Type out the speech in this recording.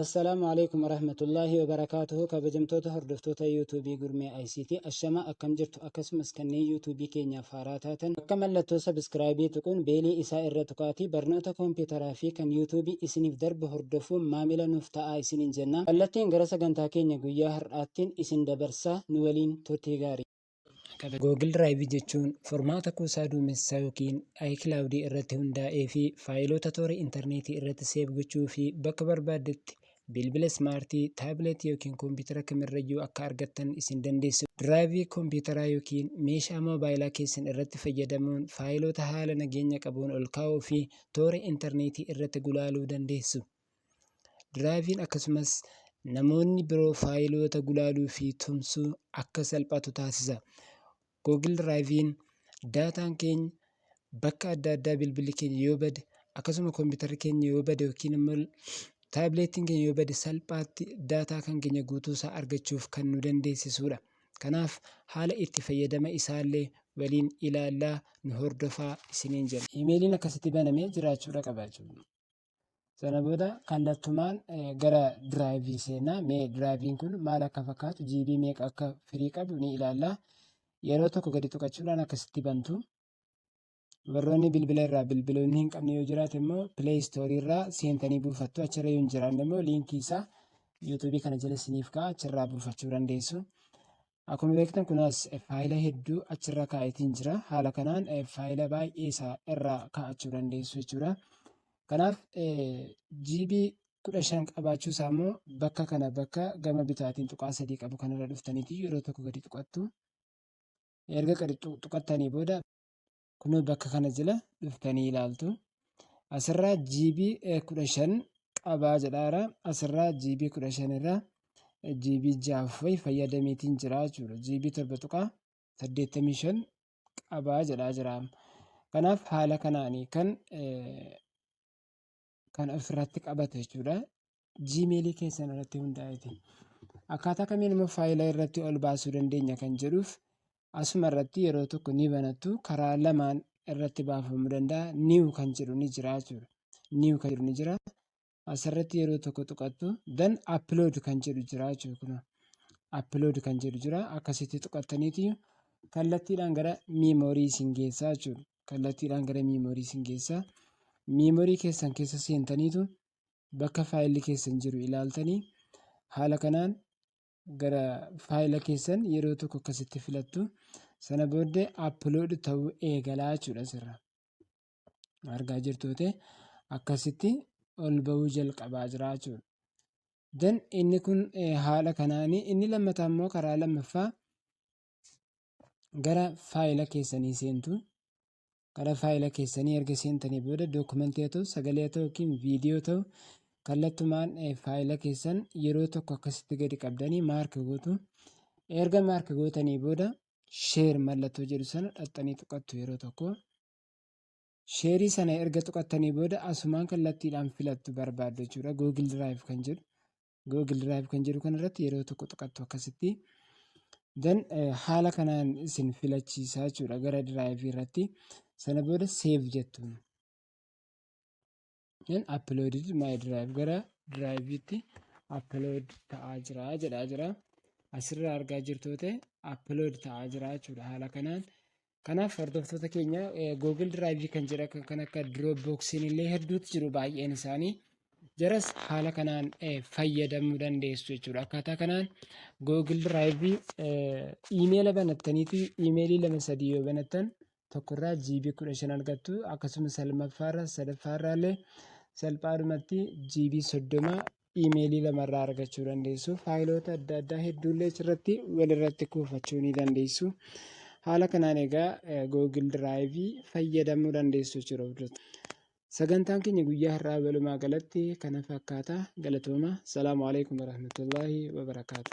Assalaamu alaikum warahmatullaahi wabarakaatuhu. Kabajamtoota hordoftoota Yuutuubii Gurmee ICT, ashama, akkam jirtu? Akkasumas kanneen Yuutuubii keenyaaf haaraa taatan, akka mallattoo subscribe tuquun bell isaa irra tuqaatii barnoota koompitaraa fi kan Yuutuubii isiniif darbu hordofuun maamila nuuf ta'aa isiniin jenna. Kallattiin gara sagantaa keenya guyyaa har'aattiin isin dabarsaa, nu waliin turtii gaarii. Google Drive jechuun formaata kuusaa duumessaa yookiin iCloud irratti hundaa'ee fi faayilota toora intarneetii irratti save gochuu fi bakka barbaaddetti bilbila ismaartii, taabileetii yookiin koompitara kamirrayyuu akka argattan isin dandeessu. Diraayivii koompitaraa yookiin meeshaa moobaayilaa keessan irratti fayyadamuun faayilota haala nageenya qabuun ol kaa'uu fi toora intarneetii irratti gulaaluu dandeessu. Diraayiviin akkasumas namoonni biroo faayiloota gulaaluu fi tumsuu akka salphatu taasisa. Google Drive'n daataan keenya bakka adda addaa bilbilli keenya yoo bade, akkasuma kompiitarri keenya yoo bade yookiin immoo taabileetiin keenya yoo bade, salphaatti daataa kan keenya guutuu isaa argachuuf kan nu dandeessisudha. Kanaaf haala itti fayyadama isaallee waliin ilaallaa, nu hordofaa isiniin jenna. Iimeeliin akkasitti banamee jiraachuudha qaba jechuudha. Sana booda kallattumaan gara diraayivii seenna. Mee diraayiviin kun maal akka fakkaatu, GB meeqa akka firii qabu ni ilaalla. Yeroo tokko gadi tuqachuudhaan akkasitti bantu. Warroonni bilbila irraa bilbiloonni hin qabne yoo jiraate immoo Play Store irraa seentanii buufattu. Achirra yoo hin jiraanne immoo liinkii isaa yuutuubii kana jala isiniif ka'a, achirraa buufachuu dandeessu. Akkuma beektan kunas faayila hedduu achirra kaa'eetiin jira. Haala kanaan faayila baay'ee isaa irraa kaa'achuu dandeessu jechuudha. Kanaaf GB 15 qabaachuu isaa immoo bakka kana, bakka gama bitaatiin tuqaa sadii qabu kanarra dhuftaniiti yeroo tokko gadi tuqattu. Erga gadi tuqattanii booda kunoo bakka kana jala dhuftanii ilaaltu. Asirraa GB 15 qabaa jedhaara. Asirraa GB 15 irraa GB 6 wayi fayyadameetiin jira jechuudha. GB 7.85 qabaa jedhaa jira. Kanaaf haala kanaanii kan ofirratti qabatu jechuudha. Gmailii keessan irratti hundaa'eeti. Akkaataa kamiin immoo faayila irratti ol baasuu dandeenya kan jedhuuf, asuma irratti yeroo tokko ni banattu. Karaa lamaan irratti baafamuu danda'a. New kan jedhu ni jira jechuudha. New kan jedhu ni jira. Asirratti yeroo tokko tuqattu, then upload kan jedhu jira jechuudha. Kun upload kan jedhu jira. Akkasitti tuqattaniiti kallattiidhaan gara miimoorii isin geessaa jechuudha. Kallattiidhaan gara miimoorii isin geessaa. Miimoorii keessan keessa seentaniitu bakka faayilli keessan jiru ilaaltanii haala kanaan gara faayila keessan yeroo tokko akkasitti filattu. Sana booddee upload ta'uu eegalaa jechuudha asirra. Argaa jirtu ta'e akkasitti ol ba'uu jalqabaa jira jechuudha. Then inni kun haala kanaanii, inni lammataa immoo karaa lammaffaa gara faayila keessanii seentu. Gara faayila keessanii erga seentanii booda dookumentii haa ta'u, sagalee haa ta'u yookiin viidiyoo ta'u, kallattumaan faayila keessan yeroo tokko akkasitti gadi qabdanii mark gootu. Erga mark gootanii booda share mallattoo jedhu sana dhaxxanii tuqattu yeroo tokko. Sheerii sana erga tuqattanii booda asumaan kallattiidhaan filattu barbaaddu jechuudha. Google Drive kan jedhu. Google Drive kan jedhu kanarratti yeroo tokko tuqattu akkasitti. Then haala kanaan isin filachiisaa jechuudha gara Drive irratti. Sana booda save jettu. Then uploaded my drive, gara Drive'itti upload ta'aa jira jedhaa jira. Asirraa argaa jirtu ta'e upload ta'aa jira jechuudha haala kanaan. Kanaaf hordoftoota keenya, Google Drive kan jedha kan akka Dropboxiin illee hedduutu jiru baay'een isaanii. Jaras haala kanaan fayyadamuu dandeessu jechuudha. Akkaataa kanaan Google Drive iimeela banattaniitu iimeelii lama sadii yoo banattan tokkorraa GB 15 argattu. Akkasumas lammaffaarra, sadaffaarraa illee salphaadhumatti GB 30 iimeelii lamarraa argachuu dandeessu. Faayiloota adda addaa hedduullee achirratti walirratti kuufachuu ni dandeessu. Haala kanaan egaa Google Drive fayyadamuu dandeessu jechuudha. Sagantaan keenya guyyaa har'aa walumaa galatti kana fakkaata. Galatooma. Salaamu alaikum warahmatullaahi wabarakaatu.